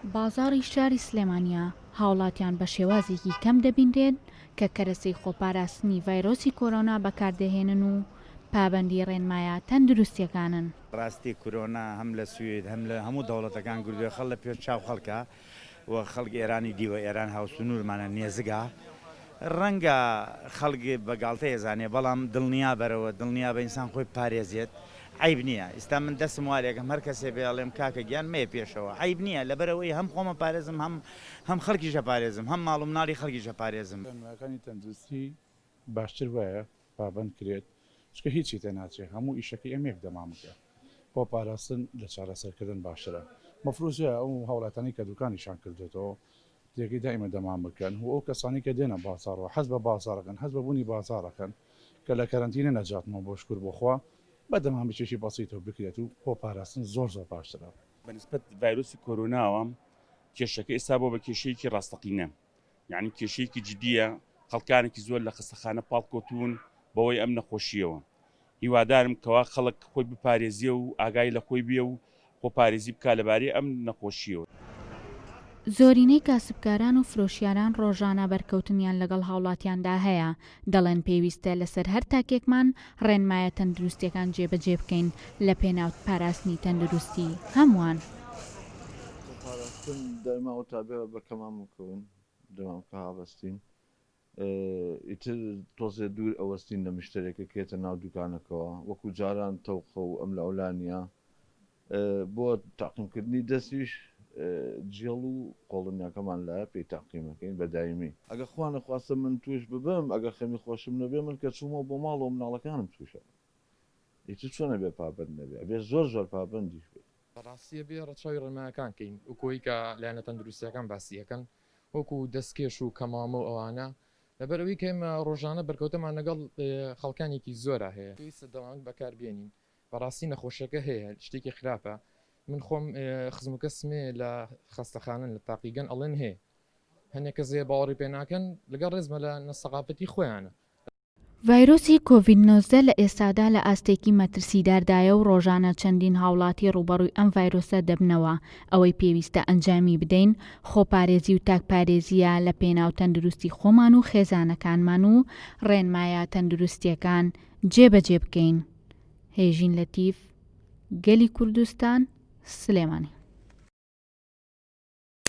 بازاڕی شاری سلێمانییە، هاوڵاتیان بە شێوازێکی کەم دەبینرێن کە کەرەسەی خۆپاراستنی ڤایرۆسی کۆرۆنا بەکاردەهێنن و پابەندی ڕێنمایە تەندروستییەکانن. ڕاستی کورۆنا هەم لە سوید هەم لە هەموو دەوڵەتەکان گردوە خەڵ لە پێش چاو خەڵکە و خەڵک ئێرانی دیوە ئێران هاوسنوورمانە نێزگە ڕەنگە خەڵک بە گاڵتە ئێزانێ بەڵام دڵنیا بەرەوە دڵنیا بە ئینسان خۆی بپارێزێت عەیب نییە ئیستا من دەسم وا لێکەم هەر کەسێ بێ ئەڵێم کاکە گیان مەیە پێشەوە عەیب نییە لەبەرئەوەی هەم خۆم ئەپارێزم هەم هەم خەڵکیش ئەپارێزم هەم ماڵ و مناڵی خەڵکیش ئەپارێزم. ڕێنمایەکانی تەندروستی باشتر وایە پابەند کرێت چونکە هیچی تێناچێ هەموو ئیشەکەی ئەم یەک دەمامکە بۆ پاراستن لە چارەسەرکردن باشترە مەفروز وایە ئەو هاوڵاتانی کە دوکانیشان کردۆتەوە جێگەی دائیمە دەمام بکەن و ئەو کەسانەی کە دێنە بازاڕەوە حەز بە بازاڕەکەن حەز بە بوونی بازاڕەکەن کە لە کەرەنتینە نەجاتمەوە بۆ شکور بۆ خوا بە دەمامکێکی بەسیتەوە بکرێت و بۆ پاراستن زۆر زۆر باشترە. بە نیسبەت ڤایرۆسی کۆرۆناوە کێشەکە ئێستا بۆ بە کێشەیەکی ڕاستەقینە یعنی کێشەیەکی جدیە خەڵکانێکی زۆر لە خەستەخانە پاڵکەوتوون بەوەی ئەم نەخۆشیەوە هیوادارم کەوا خەڵک خۆی بپارێزێ و ئاگای لە خۆی بێ و خۆپارێزی بکا لەبارەی ئەم نەخۆشیەوە. زۆرینەی کاسبکاران و فرۆشیاران ڕۆژانە بەرکەوتنیان لەگەڵ هاوڵاتیاندا هەیە، دەڵێن پێویستە لەسەر هەر تاکێکمان ڕێنمایە تەندروستیەکان جێبەجێ بکەین لەپێناو پاراستنی تەندروستی هەمووان. خۆپاراستن دایما وتابێ بە کەمامکەون دەمامکە هاڵەستین ئیتر تۆزێ دوور ئەوەستین لە مشتەرێکە کێتە ناو دوکانەکەوە وەکو جاران تەوقە و ئەم لاولا نیە بۆ تاقیم کردنی دەستیش جێڵ و قۆڵنیاکەمان لایە پێی تاقیمەکەین بە دایمی. ئەگەر خوا نەخواستە من توش ببم ئەگەر خەمی خۆشم نەبێ من کە چوومەوە بۆ ماڵەوە مناڵەکانم توشە ئیتر چۆن ئەبێ پابەند نەبێ ئەبێ زۆر زۆر پابەندیش بێ. بەڕاستی ئەبێ ڕەچاوی ڕێنمایەکان کەین وەکو ئەوەی کە لایەنە تەندروستیەکان باسی ئەکەن وەکو دەستکێش و کەمامە و ئەوانە لەبەر ئەوەی کە ئێمە ڕۆژانە بەرکەوتەمان لەگەڵ خەڵکانێکی زۆرا هەیە پێویستە دەمامک بەکار بێنین بەڕاستی نەخۆشیەکە هەیە شتێکی خراپە من خۆم خزم و کەسم هەیە لە خەستەخانەن لە تاقیگەن ئەڵێن هەیە هەنێک کەس هەیە باوەڕی پێ ناکەن لەگەڵ ڕێزمە لە سەقافەتی خۆیانە. ڤایرۆسی کۆڤید 19 لە ئێستادا لە ئاستێکی مەترسیداردایە و ڕۆژانە چەندین هاوڵاتی ڕووبەڕووی ئەم ڤایرۆسە دەبنەوە، ئەوەی پێویستە ئەنجامی بدەین خۆپارێزی و تاکپارێزییە لە پێناو تەندروستی خۆمان و خێزانەکانمان و ڕێنمایە تەندروستییەکان جێبەجێ بکەین. هێژین لەتیف، گەلی کوردستان، سلێمانی.